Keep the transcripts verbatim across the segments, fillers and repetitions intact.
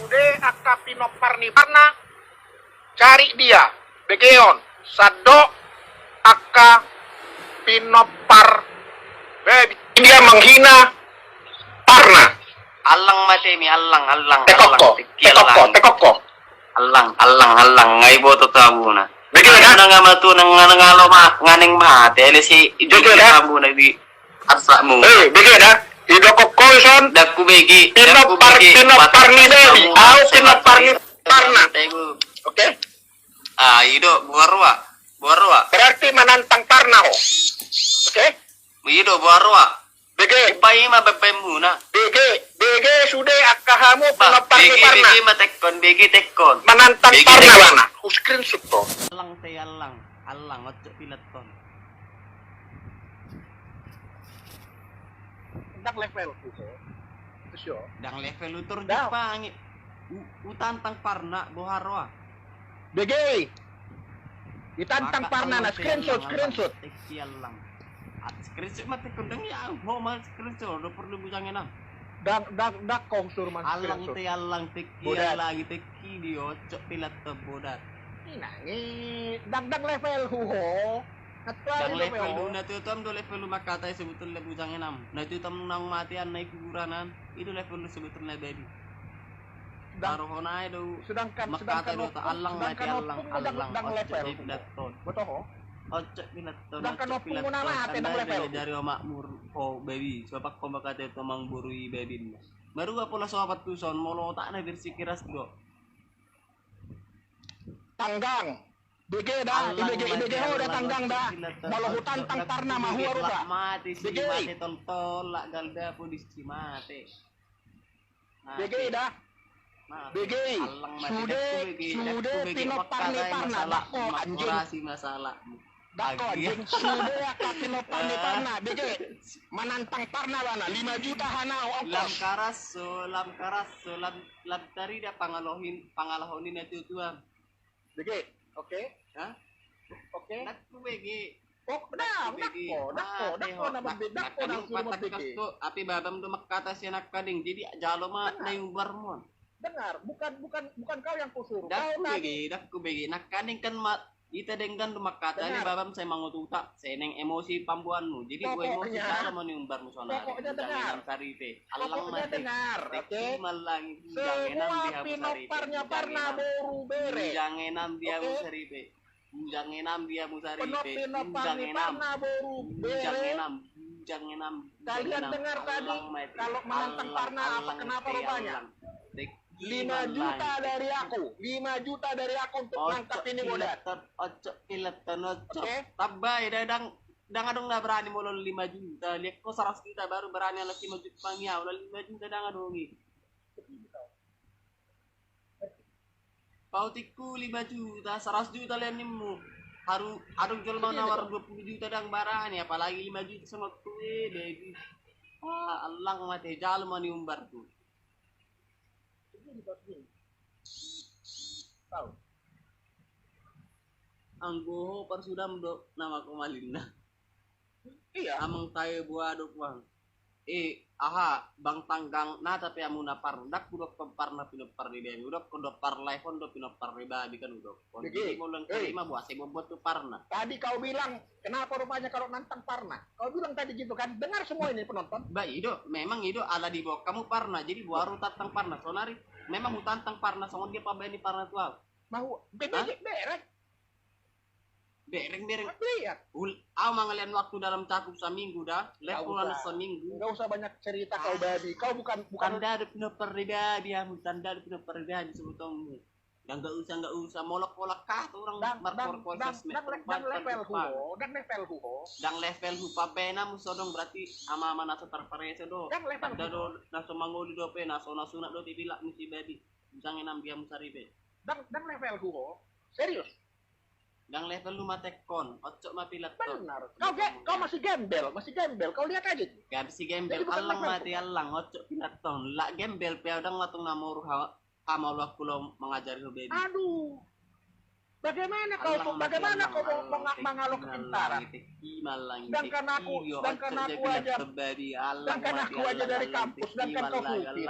Sude angka pinompar ni Parna, cari dia, begeon, sandok angka pinompar babi. Dia menghina Parna. Allang matemi, allang, allang, allang, tekokko, tekokko, tekokko. Allang, allang, allang, nga iboto tabuna. Bege da? Nang amatu nang nang alo ma nganeng mate ale si ijo tabuna di arsakmu. Eh, bege da? Idokokko ison. Dakku bege, dakku bege. Pinompar ni babi, au pinompar ni Parna. Oke? Ah, ido buarua. Buarua. Berarti menantang Parna ho. Oke? Ido buarua. Bege. Upai ma bebemuna. Bege, bege sude angka hamu pinompar ni Parna. Bege ma tekkon, bege tekkon. Menantang Parna bana. Hu screenshot to. Allang te allang, allang oncok pileton. Ndang level ku so. Ndang level utur di pangi. Utantang Parna boha roa. Bege. Itantang Parna na screenshot, screenshot. Teki allang. Screenshot mate kondang ya, ho ma screenshot do perlu bujangen am. Ndang, ndang, ndang kau sur ma screenshot. Allang te allang teki allang teki di oncok pilat te bodat. Inangi ndang, ndang level hu ho. Ndang level hu, na tu tom do level hu mangkatai sebetulna bujangen am. Na tu tom nang matean na i kuburan an. Ido level hu sebetulna babi. Taruhon ae do. Sedangkan, sedangkan allang mate allang, allang oncok pilat ton. Boto ho? Oncok pilat ton, oncok pilat ton. Tanda dari omakmu ho babi. Sopak ho mangkatai tu amang boru i babin. Marua pola sopat tuson, molo otakna bersikeras do. Tanggang. Bege da, ibege, ibege ho da tanggang da. Molo hutantang Parna ma hua rupa. Bege. Mate toltol, lak galda polisi mate. Bege da. Bege. Sude, sude pinompar ni Parna. Dakko anjing. Dakko anjing. Sude angka pinompar ni Parna. Bege. Menantang Parna bana. Lima juta hanau ongkos. Lam karaso, lam karaso, lam, lam tarida pangalohin, pangalahon ni na tutuam. Bege, oke? Hah? Oke. Ndang ku bege. Oh, ndang, ndang ko, ndang ko, ndang ko na mambege, ndang ko na suru mambege. Ape babam do mangkata sian angka deng, jadi jalo ma na iumbarmu on. Dengar, bukan, bukan, bukan kau yang kusuruh. Ndang ku bege, ndang ku bege. Nangkaning kan ma, ita denggan do mangkata ni babam sai mangotuta, sai neng emosi pamboanmu. Jadi hu emosi jalo ma na iumbarmu sonari. Pokoknya dengar. Saripe. Allang mate. Pokoknya dengar, oke? Semua pinomparnya Parna boru bere. Bujang enam dia Musaripe. Bujang enam dia Musaripe. Bujang enam. Bujang enam. Bujang enam. Kalian dengar tadi, kalau menantang Parna apa, kenapa rupanya? Lima juta dari aku. Lima juta dari aku untuk nangkap ini bodat. Oncok pilat ton, oncok. Oke? Tambai, dadang. Ndang adong na berani molo lima juta, liat ko saratus juta baru berani alas lima juta pangiau, alas lima juta ndang adong i. Pautikku lima juta, saratus juta liat nimmu. Haru adong jolma nawar dua puluh juta ndang berani, apalagi lima juta sama kue, baby. Ah, allang mate jalo ma ni umbar tu. Anggo ho parsudam do nama komalinna. Iya. Amang tae boa do puang. Eh, aha, bang tanggang na tapi amuna Parna, hudokkon Parna pinompar ni babi, hudokkon do parlaehon do pinompar ni babi kan hudokkon. Jadi molo angka lima boa sai buat tu Parna. Tadi kau bilang kenapa rupanya kalau nantang Parna? Kau bilang tadi gitu kan? Dengar semua ini penonton. Ba ido, memang ido ala dibawa kamu Parna. Jadi baru tantang Parna. Sonari memang hutantang Parna songon dia pambaen ni Parna tu au. Mau bebek berek. Bereng bereng. Lihat. Au mangalean waktu dalam cakup saminggu da. Level saminggu. Enggak usah banyak cerita kau babi. Kau bukan, bukan. Tanda ada pinompar ni babi hamu. Tanda ada pinompar ni babi sebetulmu. Ndang, nggak usah, nggak usah. Molok-molok kah tu orang markor-kor sosmed. Ndang level hu ho, ndang level hu ho. Ndang level hu pambaenanmu so adong berarti ama-ama na so terperese do. Ndang level hu ho. Ada do na so mangoli dope, na so na sunat do tibilak ni si babi. Bujang enam dia Musaripe. Ndang, ndang level hu ho. Serius. Ndang level hu matekkon, oncok ma pilat ton. Benar. Kau ge, kau masih gembel, masih gembel. Kau lihat aja itu. Masih gembel, allang mate allang, oncok pilat ton. Lak gembel pe au ndang latung na moru ha. Ama lu aku lo mangajari ho babi. Aduh. Bagaimana kau, bagaimana kau mau manga-, mengalo kepintaran? Sedangkan aku, sedangkan aku aja, sedangkan aku aja dari kampus, sedangkan kau supir.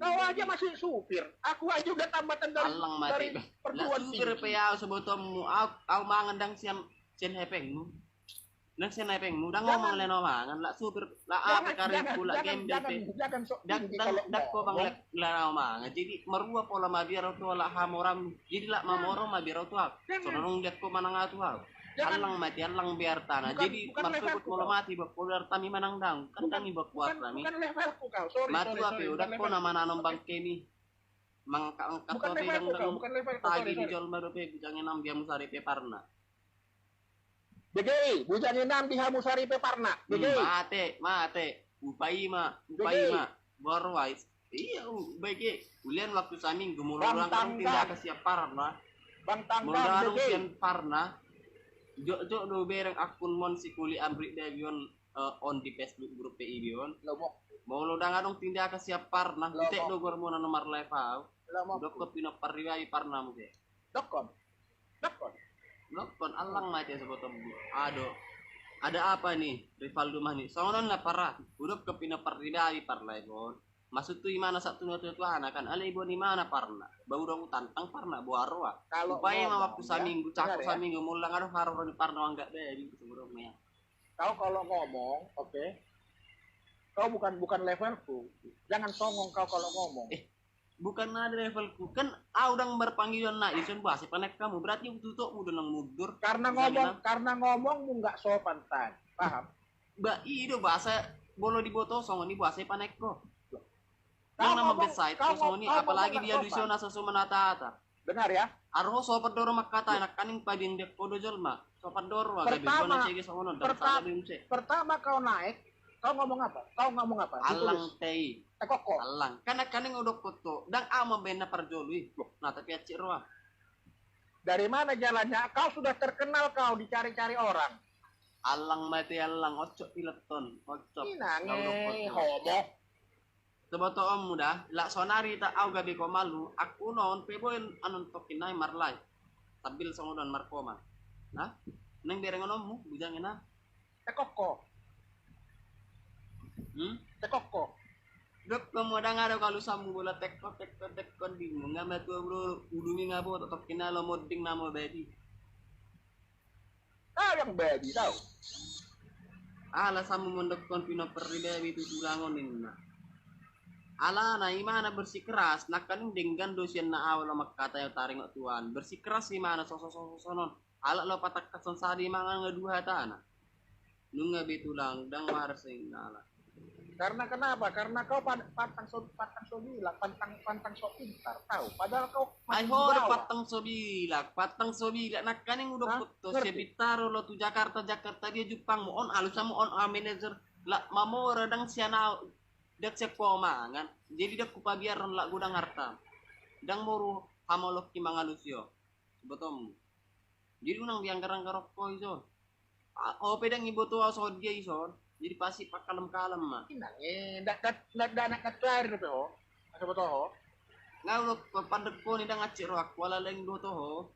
Kau aja masih supir. Aku aja udah tambatan dari, dari perguruan tinggi. Supir pe au, sebutanmu. Au, au mangan dang sian, sian hepengmu. Nang sian hepengmu, dang ngomong leno mangan, lak supir, lak apa karirku, lak gembel pe. Dang, dang, dang ko bang leno mangan. Jadi marua pola mabiar au tu lak hamoram. Jadi lak mamoro mabiar au tu au. Songon dang ko manang au tu au. Allang mate, allang be artana. Jadi marsubut molo mate iba, pola artami manang dang. Kan dang iba kuat nami. Matua pe uda ko na mananom bangkemi. Mangangkat-angkat dope dang, dang tagi ni jolma dope, bujang inam di hamu saripe parna. Bege i, bujang inam di hamu saripe parna. Bege i. Mate, mate. Upaima, upaima. Borwais. Iya, bege. Ulian waktu saminggu molo dang adong tindakan siap parna. Molo dang adong siap parna. Jok, jok do bereng akun mon si kuli ambrik dabi on, eh, on di Facebook grup P I B on. Lomo. Molo dang adong tindakan siap parna. Lomo. Utek do gormona nomor live au. Lomo. Dokkon pinompar ribabi parna muse. Dokkon. Dokkon. Dokkon, allang mate sebutanmu. Ado. Ada apa nih? Rivaldo mah nih. Songon on na parna. Udokkon pinompar ribabi parna ibon. Maksud tu imana satu na tua-tua anak kan. Ala ibon imana parna. Bau dong tantang parna boa roa. Upai ma waktu saminggu, cakap saminggu, mulang adong haroro ni parna angga be di sebuah rumah. Kau kalau ngomong, oke. Kau bukan, bukan levelku. Jangan songong kau kalau ngomong. Eh, bukan ada levelku. Kan au dang marpangidoan na ison bahasa panek kamu. Berarti tutokmu do nang mundur. Karena ngomong, karena ngomongmu nggak sopan tadi. Paham? Ba, i do bahasa molo diboto songon i bahasa panek ko. Nang nama besai ko songon i, apalagi dia lusio na soso manata-ata. Benar ya? Aro sopan doro mangkatai, nangkaning pabiang dia ko do jolma. Sopan doro aga. Pertama, pertama kau naik, kau ngomong apa? Kau ngomong apa? Allang tei. Tekokko. Allang. Kan nangkaning udokkon tu. Dang au mambaen na parjolo i. Nah, tapi acik roa. Dari mana jalannya? Kau sudah terkenal kau dicari-cari orang. Allang mate allang, oncop pileton, oncop. Inang e, homo. Coba toonmu da, lak sonari tak au gabe ko malu, aku non pe boen anon tokin nai marlai. Sambil songodan markoman. Nah, neng berengononmu, bujang ina. Tekokko. Hmm? Tekokko. Dok, komo dang ada kalusanmu bola tekko, tekko, tekko di munga matua bro, ulumi ngabo, tokin na lo moding namo badi. Tau yang babi tau. Ala sammu mondokkon pinompar ni babi tu tulangon ninna. Alana imana bersikeras, nangkaning denggan do sian na awal mangkatai taringot tuan. Bersikeras imana soso-soso sonon. Ala lo patangkas on sada imana nga dua hatana. Nunga be tulang dang waras ninna ala. Karena kenapa? Karena kau pantang so, pantang so bilak, pantang, pantang so pintar, tahu. Padahal kau masih di bawah. Pantang so bilak, pantang so bilak. Nangkaning udah putus ya, pintar lo tu Jakarta, Jakarta dia Jepang mo on, alus sama on, ah, manajer. Lah mamora dang siana, dak siap kau mangan. Jadi dak kupabiaron lah gudang harta. Dang moru hamolok ki mangalusio. Sebetulmu. Jadi unang dianggar-anggar rokok iso. Ope dang iboto au songon dia ison. Jadi pasti pakalem-kalem ma. Inang e, ndak, ndak, ndak, ndak anak nangkarir pe ho. Asa boto ho. Nga ulo pandek ko ni dang acik rohakku ala lain boto ho.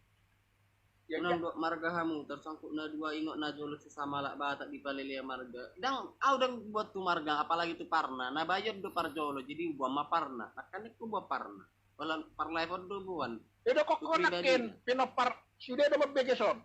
Unang dok marga hamu, tersangkut na dua ingot na jolo sesama lak Batak di palelea marga. Dang, au dang buat tu marga, apalagi tu parna. Na bayon do parjolo, jadi ubuan ma parna. Nangkaning ku buat parna. Pala parlaion do buan. Ido kok konakin pinompar sude do mambege son.